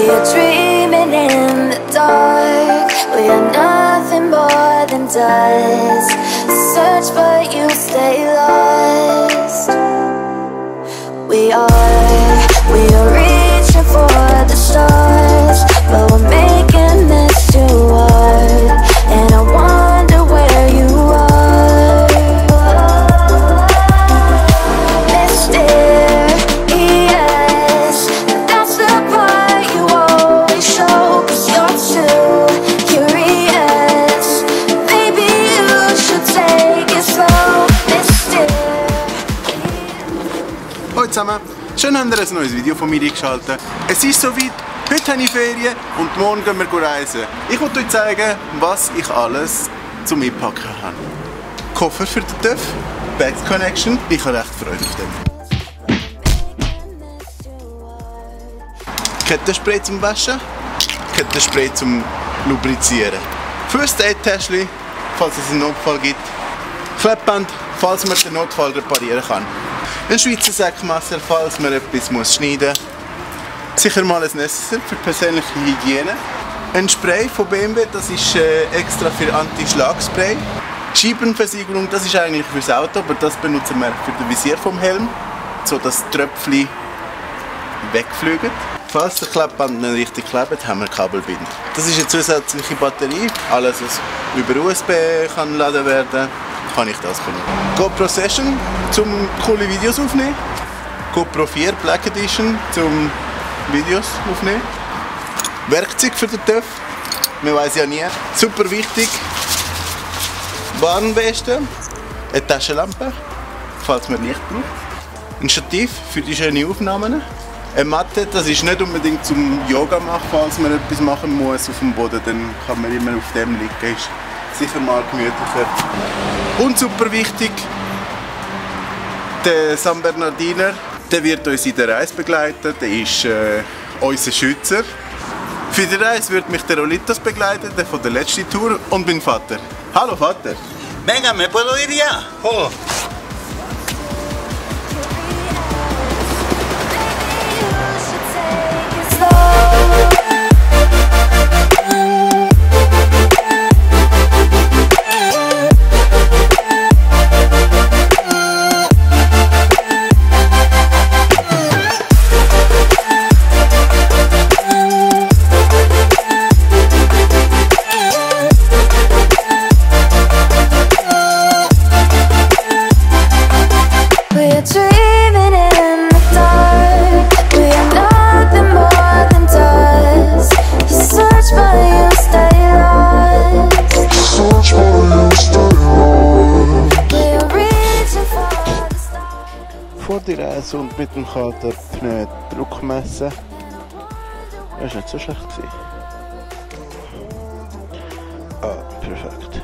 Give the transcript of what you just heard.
We are dreaming in the dark. We are nothing more than dust. Search but you stay lost. We are reaching for the stars, but we're making this too hard. And I wonder where you are. Mysterious, that's the part you always show. 'Cause you're too curious. Maybe you should take it slow. Hallo zusammen, schön habt ihr ein neues Video von mir eingeschaltet. Es ist soweit, heute habe ich Ferien und morgen gehen wir reisen. Ich will euch zeigen, was ich alles zum Einpacken habe. Koffer für den TÜV, Bags Connection, ich habe recht Freude auf dem. Kettenspray zum Waschen, Kettenspray zum Lubrizieren. First Aid Täschchen, falls es einen Notfall gibt. Kleppband, falls man den Notfall reparieren kann. Ein Schweizer Säckmesser, falls man etwas schneiden muss. Sicher mal ein Necessaire für persönliche Hygiene. Ein Spray von BMW, das ist extra für Anti-Schlagspray. Scheibenversiegelung, das ist eigentlich fürs Auto, aber das benutzen wir für das Visier vom Helm, so dass die Tröpfchen wegfliegen. Falls der Klappband nicht richtig klebt, haben wir Kabelbinder. Das ist eine zusätzliche Batterie. Alles, was über USB kann geladen werden, kann ich das benutzen. GoPro Session, zum coole Videos aufnehmen. GoPro 4 Black Edition, zum Videos aufnehmen. Werkzeug für den TÜV, man weiß ja nie. Super wichtig. Warnweste, eine Taschenlampe, falls man Licht braucht. Ein Stativ für die schönen Aufnahmen. Eine Matte, das ist nicht unbedingt zum Yoga machen, falls man etwas machen muss auf dem Boden, dann kann man immer auf dem liegen. Ist sicher mal gemütlicher. Und super wichtig, der San Bernardiner, der wird uns in der Reise begleiten, der ist unser Schützer. Für die Reise wird mich der Olitos begleiten, der von der letzten Tour, und mein Vater. Hallo Vater! Venga, ¿me puedo ir ya? Oh. Vor der Reise und mit dem Kater Pneu Druck messen. Das war nicht so schlecht. Ah, perfekt.